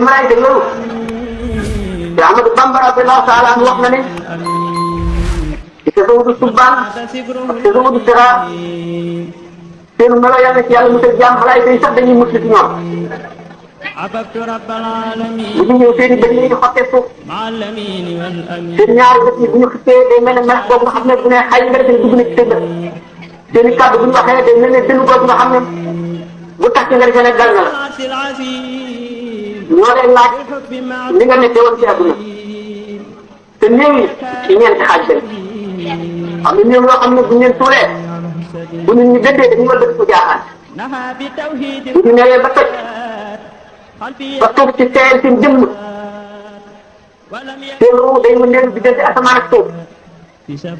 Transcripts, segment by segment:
malaayika yooyu te Ahmadu Bamba radiyallahu taala anhu wax na ne ci tasawudu subbaan ak tasawudu siraar seen melo yàlla ci yàlla musal jaam malaayika yi sax dañuy musli ci ñoom bu ñu ñëw seen i bët yi di xottee suuf seen ñaari bët yi bu ñu xippee day mel ne melax boobu nga xam ne bu ne xay nga def dugg na ci seen bët seen i kàddu bu ñu waxee day mel ne dënn boobu nga xam ne bu tax nga defee ne dal na la ñoo leen laaj li nga nekkee woon ci àdduna te néew yi ci ñeenti xaaj lañ xam ne néew yoo xam ne bu ñu leen tuuree bu nit ñi dëddee dañuy war dëgg ko jaaxaan bu ñu newee ba toj ba toog ci teel seen jëmm seen ruu day wëndeelu diggante asamaan ak suuf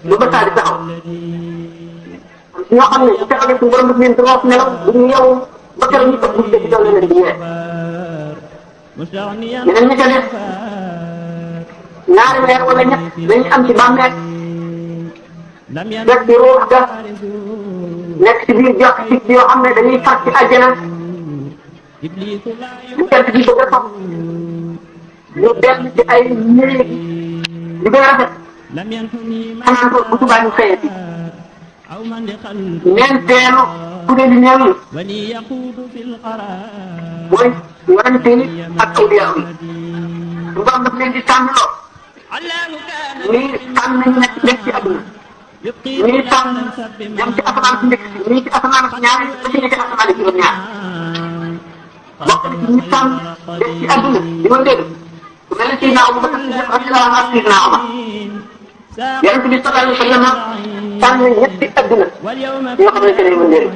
lu ba saa di taxaw ñoo xam ne bu fekkee suñu borom daf leen di roof nelaw bu ñu yeewu ba keroog ñu toog bu ci doon leen di yee ñeneen ñi ca def ñaari weer wala ñett dañuy am ci bàmmeel fekk ci ruux ga nekk ci biir jox ci yoo xam ne dañuy far ci àjjana lu jant bi bëgg a sox ñu dellu ci ay néeg yu gën a rafet xanaan ko bu subaa ñu xëyee si ñeenteelu kuréelu néew yi mooy yonente yi ak awliya yi su borom daf leen di tànnloo ñii tànn nañu nekk ci àdduna ñii tànn dem ci asamaan si njëkk si ñii ci asamaan si ñaar ba ci nekk asamaan si juróom-ñaar bokk na ci ñi tànn des ci àdduna di ma dégg ku mel ne Seydina Abubakar radiyallahu anhu ak Seydina Omar yonent bi sallallahu alayhi wa sallam tànn ñetti àdduna yoo xamante ne mën njëriñ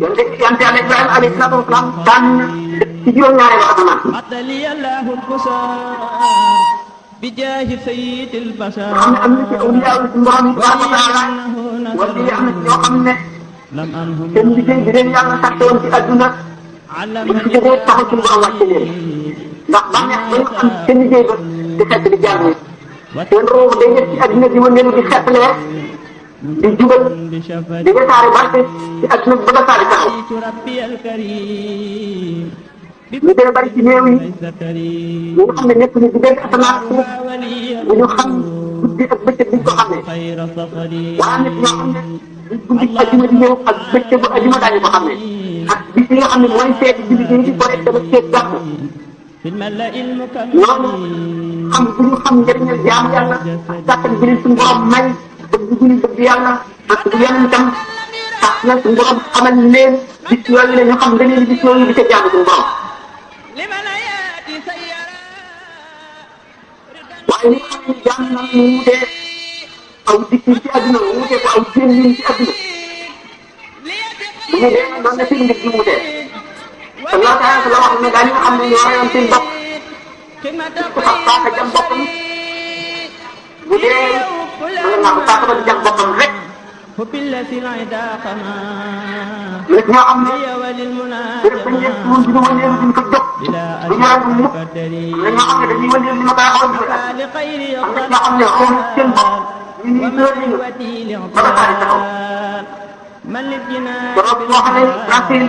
yonent Yàlla Ibrahima alayhi salaatu wa salaam tànn ci juróom-ñaareelu asamaan bijaahi sayyidil bashar xam ne am na ci awliyaa yi borom yi tabaaraka wa taala wala yi am na ci ñoo xam ne seen liggéey bi leen yàlla sàkk woon ci àdduna bu ñu fi jógee taxaw ci borom wàcce leen ndax ba neex ba ñu am seen liggéey ba di xett di jaar ni seen roobu day nekk ci àdduna di wëndeelu di xettalee di jubal di wesaare barke ci àdduna bi ba nga saari taxaw ñu gën a bari ci néew yi ñu nga xam ne nekk ñu diggante asamaan suuf bu ñu xam guddi ak bëccëg bi ñu ko xamee waaye nit ñoo xam ne guddi ajuma di ñëw ak bëccëgu ajuma daañu ko xamee ak bis yi nga xam ne mooy seeti ci liggéey di correct ba seet gàpp ñooñu xam bu ñu xam njëriñal jaam yàlla kàttan bi leen suñu borom may bëgg bu ñu bëgg yàlla ak bu yeneen itam tax na suñu borom xamal leen bis yooyu la ñu xam nga leen bis yooyu di ca jàng suñu borom waaye li nga xam ne jàng na mu wutee aw dikkin ci àdduna mu wutee ko aw jéem ci àdduna bu ñu dee noonu la seen mbir di wutee Allah taala la wax ne daal ñi nga xam ne ñoo rayoon seen bopp ku sax paaka jam boppam bu dee mën naa ko paaka ba di jam boppam rek nit ñoo xam ne béréb bañ leen suul dina wëndeelu duñ ko jóg du ñu ràññ mukk am na ñoo xam ne dañuy wëndeelu li ma koy xawoon di ko am na ñoo xam ne xool seen bopp ñu ngi dóor ñu ba nga taari taxaw borom moo xam ne racine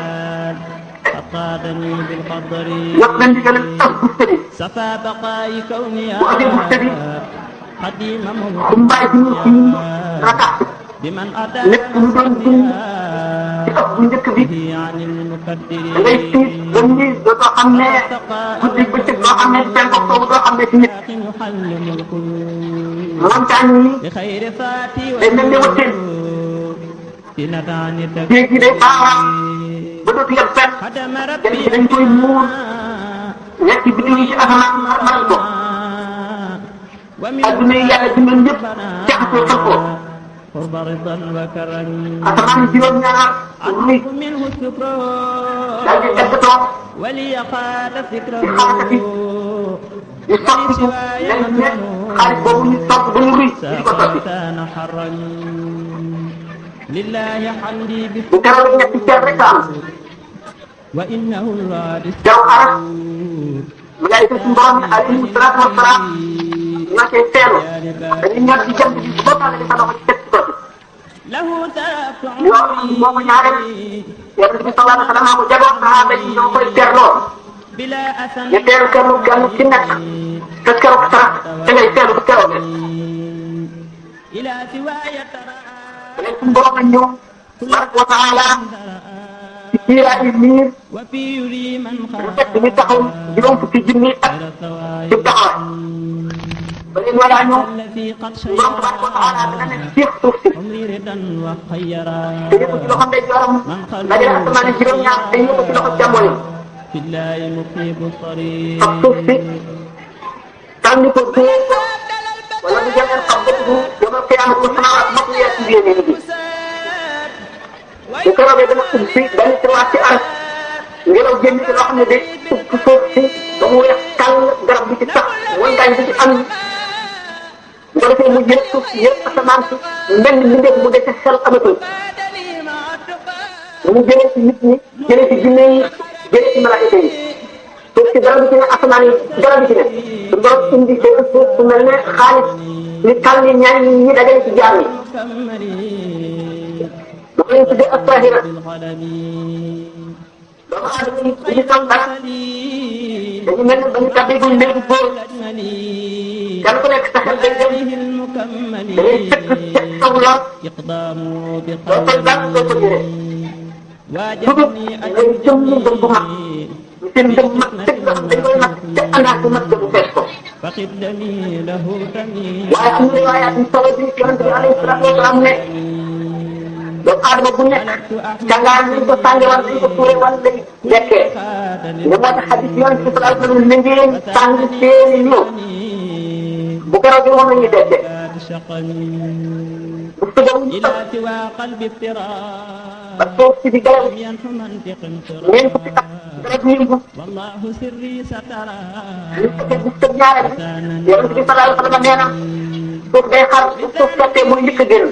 yëpp nañ di gën a ëpp bustani bu ëppee bustani xumbaay bi ñu ci rakaat lépp lu doon dund ci ëpp bu njëkk bi da ngay tiit ba ni dootoo xam ne guddi bëccëg doo xam ne seen bopp soobu doo xam ne ci nit montagne yi day mel ne wëtteen géej gi day baawaan ba dootu yem fenn jant bi dañ koy muur nekk biddiw yi ci asamaan maral ko adduna yi yàlla dundal ñëpp jaxasoo xel ko asamaan juróom-ñaar ruy daal di eggatoo di xaatati di soppiku mel ne xaalis boobu ñu topp ba mu ruy di ko soppi bu keroog ñetti cer rek am jaw aras malaayika suñu borom yi alayhimu salaatu wa salaam ñoo cay teelu dañuy ñor ci jant bi ba pare di sa loxo ci teg ci sotti yoo moo ko ñaareel yonent bi sallallahu alayhi wa sallam ko jagoon sahaaba yi ñoo koy terloo ñu teeru kenn ci nekk te keroog sax da ngay teelu bu keroog léegi suñu borom a ñëw tabaraka wa taala ci kiiraay miir mu fekk ñu taxaw juróom fukki junni at ci taxawaay ba leen walaa ñëw borom tabaraka wa taala dana ne jeex suuf si te yëpp ci loxo ndeyjooram dajale asamaan juróom-ñaar te yëpp ci loxo càmmoñam ak suuf si tànn ko téye ko wala mu jëmee xam ko bu yomal qiyaama bu samaawaat mat yees ci biir nit ñi bu keroogee dana ubbi benn tiroir ci aras ngelaw génn ci loo xam ne day ubbi suuf si ba mu weex tàll garab bi ci sax montagne bi ci am bu ko defee mu jël suuf si yëpp asamaan si mbenn mbindeef mu dese xel amatul mu jëlee ci nit ñi jëlee ci jinne yi jëlee ci malaayika yi suuf si dara bi ci ne asamaan yi dara bi ci ne su borom indi benn suuf su mel ne xaalis ni tàll ni ñaan ñi dajale ci jaam yi moom lañ tuddee as-saahira doomu aadama yi dañu sol dara dañu mel ne ba ñu tabbee buñ néegu góor kenn ku nekk sa xel day dem da ngay fekk ca saw la doo sol dara doo sol yére dugub ngay jëm ñu dem bu mag ñu seen dem mag teg la dañ koy mag te àndaat bu mag bu fees ko waaye am na riwaayaat yu solo bi yonent bi alayhi salaatu wa salaam ne doomu aadama bu nekk càngaar nañ ko sànge wala nañ ko tuure wala lay lekkee ne moo tax xadis yonent bi sallallahu alayhi wa sallam ne ngeen sàng seeni ñëw bu keroog bi moom la ñuy dekkee bu tëjawuñu sax ba suuf si di gërëm ñeent fukki at rek ñu ngi bu tëj ñaareel yonent bi sallallahu alayhi wa sallam nee na suuf day xar bu suuf fekkee mooy njëkk a génn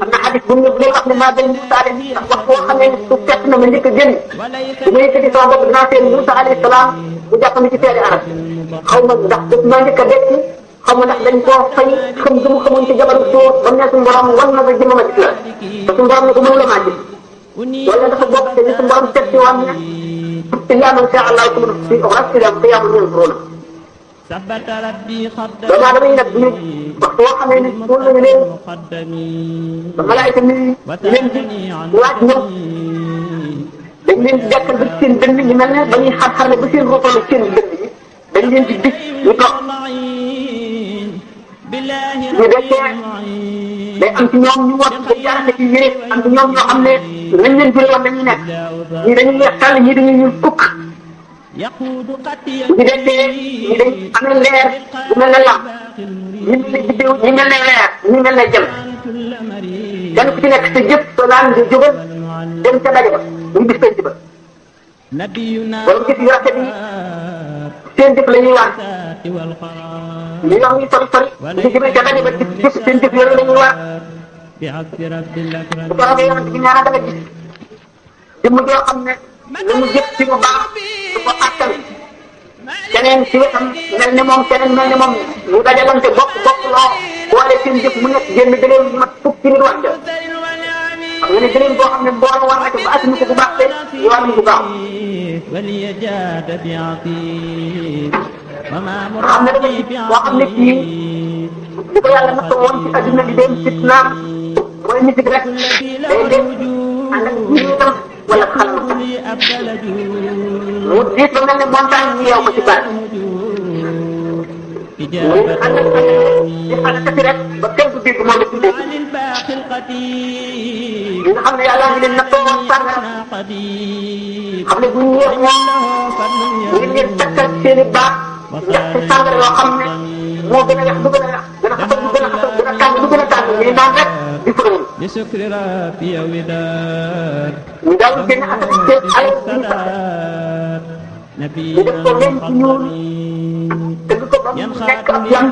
am na xadis bu ñu lay wax ne maa gën Moussa alayhi ndax wax boo xamee ne suuf fekk na ma njëkk a génn bu ma yëkkati sama bopp dinaa seen Moussa alayhi salaam bu jàpp mi ci seeni arab xaw ma ndax daf maa njëkk a dekk xaw ma ndax dañ koo fay xam gi mu xamoon ci jabaru suuf ba mu ne suñu borom wan na ba jëmm ma gis la te suñu borom ne ko mënu la maa gis loolu dafa bokk te ni suñu borom teg ci woon ne illaa man shaa Allah subhanahu fi uxra qiyaamun yanzuruun doomu aadama yi nag bu ñu waxtu boo xamee ne suul nañu leen ba malaayika mi leen di laaj ñëw dañ leen di dekkal ba seen dënn ñu mel ne ba ñuy xar-xarle ba seen roppal seen dënn yi dañ leen di dig ñu toog ñu dekkee day am ci ñoom ñu wot ba jaarale ci yére am ci ñoom ñoo xam ne nañ leen jëlee woon dañuy nekk ñii dañuy weex tàll ñii dañuy ñuul fukk ñu dekkee ñi dañ amee leer bu mel ne lamp ñi mel ne biddew ñi mel ne leer ñi mel ne jëm kenn ku ci nekk sa jëf soo laan nga jógal dem ca daje ba ñu bis penc ba borom jëf yu rafet yi seen jëf la ñuy war ñu yor ñu sori sori ñu jëmee ca daje ba ci jëf seen jëf yooyu la ñuy war bu ko rafet yonent bi ñaana da nga gis jëmm joo xam ne la mu jëf ci lu baax du ko attan keneen ci wetam mel ne moom keneen mel ne moom ñu dajalante bokk loo boole seen jëf mu nekk génn dëgër mat fukki nit wax ja xam nga ne dëgër boo xam ne mbooloo war na ko ba attan ko bu baax te yoon bu gaaw xam ne dafa gis boo xam ne kii li ko yàlla nattoo woon ci adduna bi dem fitnaam mooy musique rek day dem ànd ak jiitam wala xalam mu diis ba mel ne montagne ñu yow ko ci baat muy ànd ak di xalakati rek ba kenn du dégg moom la tuddee ñi nga xam ne yàlla ngi leen nattoo woon sàngara xam ne bu ñu ñëwee moom ñu ngi leen takkal seen i baax ndax ci sàngara yoo xam ne moo gën a yàq du gën a yàq gën a xasal du gën a xasal gën a tàng du gën a tàng ñuy naan rek di fërëwul ñu daal di génn ak seen alal ñu def ko leen ci ñuul te du ko ba mu nekk ak yam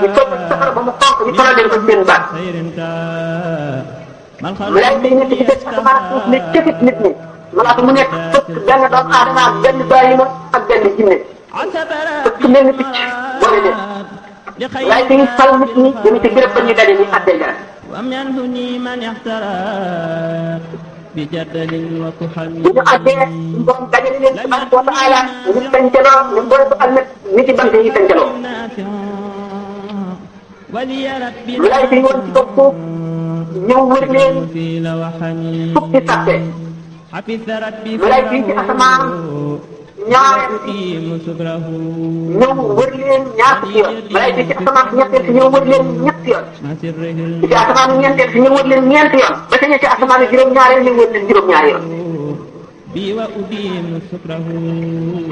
ñu toog ci safara ba mu xonq ñu faral leen ko seen baat malaaka yi nekk ci des asamaan suuf ne cëfit nit ñi malaaka mu nekk fëkk benn doomu aadama ak benn bàyyima ak benn jinne fëkk mel ni picc boole leen waaye dañuy fal nit ñi jëm ci béréb ba ñuy daje ñu àttee dara bu ñu àggee moom dajale leen subhanahu wa taala ñu tënkaloo ñu boole ko almet ni ci bant yi tënkaloo. malaayika yi woon ci kaw suuf ñëw wër leen fukki sàppe. malaayika yi ci asamaan ñaareel ñëw wër leen ñaar fukki yoon. malaayika yi ci asamaan ñetteel si ñëw wër leen ñetti yoon. ci asamaan ñeenteel si ñëw wër leen ñeenti yoon. ba ca ñetti asamaan juróom-ñaareel ñëw wër leen juróom-ñaari yoon.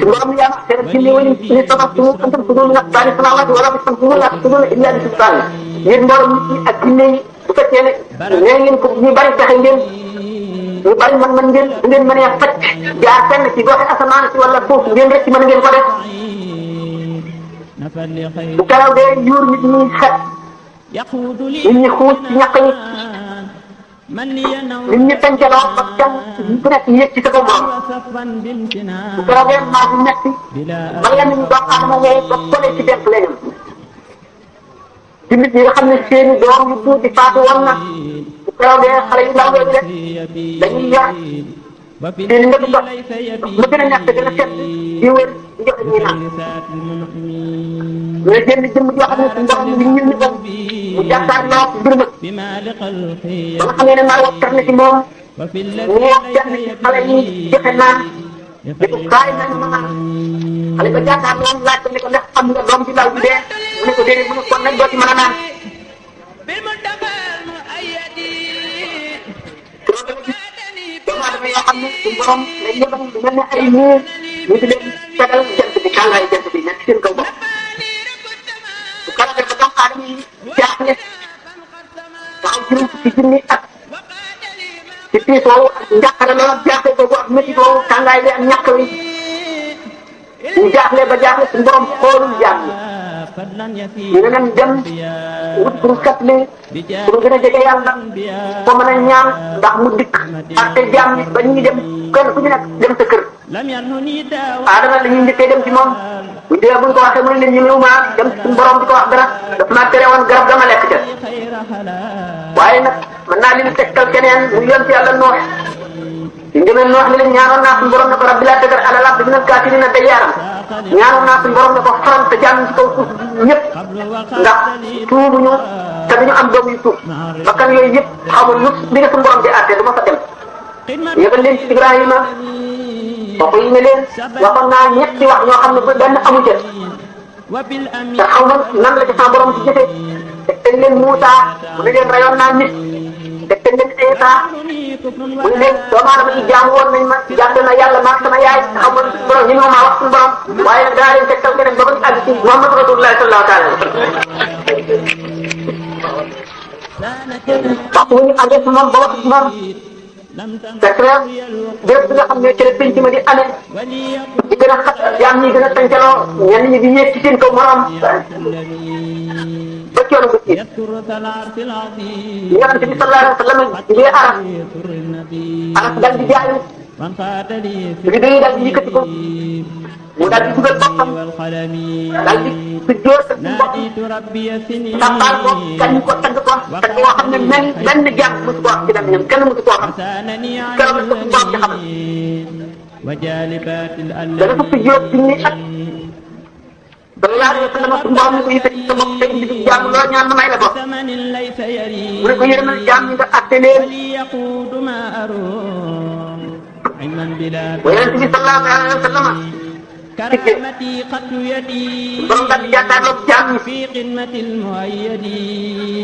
borom yaa seen jinne wala ni tabaxtumu an tanfudu min aqtaari samaawaati wala tanfuduuna laa tanfuduuna illaa bi sultaan. yéen mboolem nit ñi ak jinne yi bu fekkee ne nee ngeen ko ñu bari pexe ngeen ñu bari man ngeen bu ngeen mënee faj jaar fenn ci goxe asamaan si wala suuf ngeen rek ci mën ngeen ko def. bu keroog dee yuur nit ñi xet nit ñi xuus ci ñaq yi nit ñi tënkaloo ba kenn ku nekk yëg ci sa kaw moom bu keroogee maa ngi metti ba yenn ñu doomu aadama ngay ba kole ci benn lañu ci nit ñi nga xam ne seeni doom yu tuuti faatu woon na bu keroogee xale yu ndaw yooyu rek dañuy yor seeni ndëgg dox lu gën a ñàkk gën a set di wër di joxe ñuy naan mais jënd jëmm joo xam ne su ndox mi ñun ni ko mu jàkkaarloo mbir ma ba nga xamee ne maa waxtaan na ci moom mu wax kenn ci xale yi joxe naan di ko kaay nañu ma naan xale ba jàkkaarloo laaj ko ne ko ndax xam nga doom ci law bi dee mu ne ko déedéet mu ne kon nag doo ci mën a naan doomu aadama yoo xam ne suñu borom lay yëbal lu mel ne ay niir ñu di leen fegal jant bi tàngaayu jant bi nekk seen kaw bopp bu karatee ba doomu aadama yi jaaxle taxaw juróom fukki junni at ci tiis woowu ak njàqare loola jaaxle boobu ak métti boobu tàngaay bi ak ñàkk wi ñu jaaxle ba jaaxle suñu borom xoolul jaam ñu ne nañ dem wut pour kat li pour gën a jege yàlla ko mën a ñaan ndax mu dikk ak te jaam ñi ba ñuy dem kenn ku ñu nekk dem sa kër aadama dañuy njëkkee dem ci moom buñ demee buñ ko waxee mu ne leen ñemewu maa dem ci suñu borom di ko wax dara daf maa tere woon garab dama lekk ca waaye nag mën naa leen tegtal keneen mu yonent yàlla noox ñu demee noox ni leen ñaanoon naa suñu borom ne ko rabbi laa tadar alal ardi minal kaafiriina dayyaaran ñaanoon naa suñu borom ne ko faral te jàmm ci kaw suuf ñëpp ndax tuubuñu te duñu am doom yu tuub bakkan yooyu yëpp xamul lu bi nga suñu borom di àtte du ma fa dem yëgal leen ci Ibrahima kooku yi ne leen waxoon naa ñetti wax ñoo xam ne ba benn amu ca te xaw ma nan la ci sa borom ci jëfee teg teg leen Muusa mu ne leen rayoon naa nit teg teg leen Isa mu ne leen doomu aadama yi jaamu woon nañ ma jàpp na yàlla maag sama yaay xaw ma suñu borom ñi ma maa wax suñu borom waaye nag daa leen tegtal keneen ba ba ñu àgg ci Muhammad Rasulullah sallallahu taala alayhi wa sallam waxtu bu ñu àggee si moom ba wax si moom fekk na béréb bi nga xam ne ci la penc ma di amee di gën a xat jaam ñi gën a tàncaloo ñenn ñi di yéeg ci seen kaw morom ba coono bu tiit yonent bi sallallahu alayhi wa sallam jugee aras dal di jaayu rido yi dal di yëkkati ko mu dal di dugal boppam dal di sujjóot ak boppam sàbbaal ko kañ ko tagg ko tagg yoo xam ne benn jaam mosu ko wax ci dem ñoom kenn mosu koo xam keroog la ko suñu borom ci xamal dana ko sujjóot ci ni at sallallahu alayhi wa sallam suñu borom ni ko yëkkati sa bopp tey indi jaam loo ñaan ma may la ko mu ne ko yërëmal jaam ñi nga àtte leen wa yonent bi sallallahu alayhi wa sallam borom daal di jàkkaarloog jaam ñi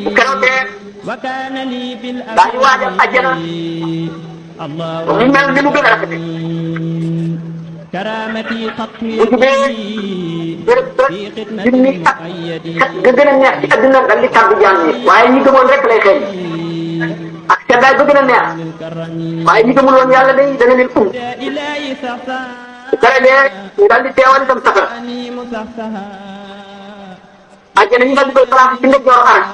bu keroog dee daañu waajal àjjana ba mu mel ni mu gën a rafete bu jubee béréb ba junni at kat ga gën a neex ci adduna dal di tàggu jaam ñi waaye ñi gëmoon rek lay xeeñ ak seddaay ba gën a neex waaye ñi gëmul woon yàlla day dana leen bu keroogee ñu daal di teewal itam safara àjjana ñu daal di koy placé ci ndeyjooru aras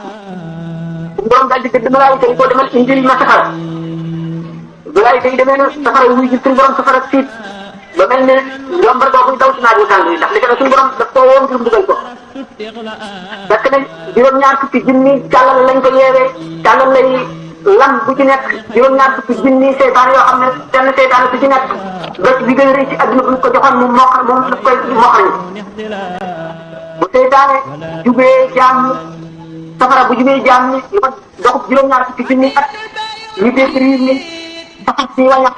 suñu borom daal di gëdd malaayika yi koo demal indil ma safara malaayika yi demee na safara wuy ji suñu borom safara siit ba mel ne njombar boobu daw ci naaj wu tàng yi ndax li ko ne suñu borom daf koo woon ngir dugal ko fekk na juróom-ñaar fukki junni càllal lañ ko yeewee càllal lay lam bu ci nekk juróom-ñaar fukki junni seytaan yoo xam ne benn seytaan su ci nekk bés bi gën a rëy ci adduna bu ñu ko joxoon mu mokkal moom daf koy mokkal bu seytaane jubee jaam safara bu jubee jaam ni lu ko doxub juróom-ñaar fukki junni at ñu décrire ni saxat si wañax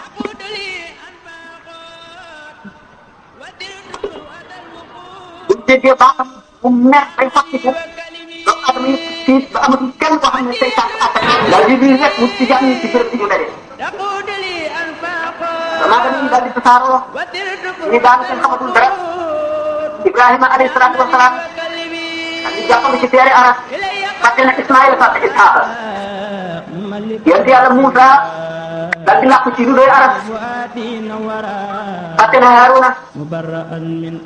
bu déggee baaxam bu mer day fàttiku doomu aadama yi tiit ba amatul kenn koo xam ne seytaan attan daal di biir rek mu ci jaam ñi ci bërëb bi ñu daje damaa dem ñu daal di tasaaroo ñu daal seen xamatul dara Ibrahima alayhi salaatu wa salaam ak di jàppale ci teere arab fàtte na Ismaïla fàtte Isxaaqa yonent yàlla Muusa daal di làqu ci lu doy arab fàtte na Haaruna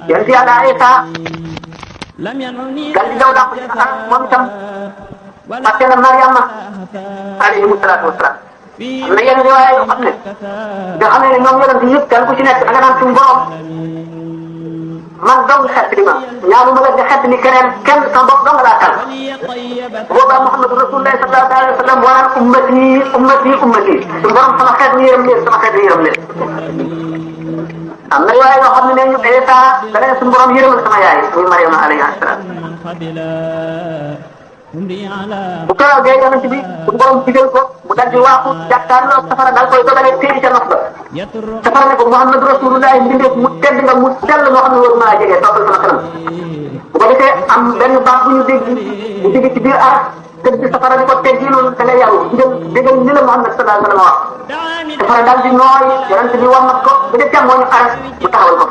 yonent yàlla Isa daal di daw làqu ci arab moom itam fàtte na Mariama alayhi salaatu wa salaam am na yenn riwaaya yoo xam ne nga xam ne ñoom yonent yëpp kenn ku ci nekk da nga naan suñu borom man dong xet li ma ñaanu ma la di xet li keneen kenn sa bopp dong laa tal boobaa Muhammadu Rasulullah sallallahu alayhi wa sallam wanaan ummati ummati ummati suñu borom sama xeet wi yërëm leen sama xeet wi yërëm leen am na riwaaya yoo xam ne nee ñu Isa da leen suñu borom yërëmal sama yaay muy Mariama alayhi salaam bu toogee yonent bi suñu borom digal ko mu dal di waaxu jàkkaarloo safara dal koy dogalee téeri ca nox ba safara ne ko Muhammadu Rasulullah mbindeef mu tedd nga mu sell moo xam ne waru maa jege toppal sama kanam bu ko defee am benn baat bu ñu dégg bu jóge ci biir arab tëdd bi safara di ko teggi loolu da ngay yaru digal déggal ni la Muhammad sallallahu alayhi wa sallam wax safara dal di nooy yonent bi wammat ko ba ca càmmooñu arab mu taxawal ko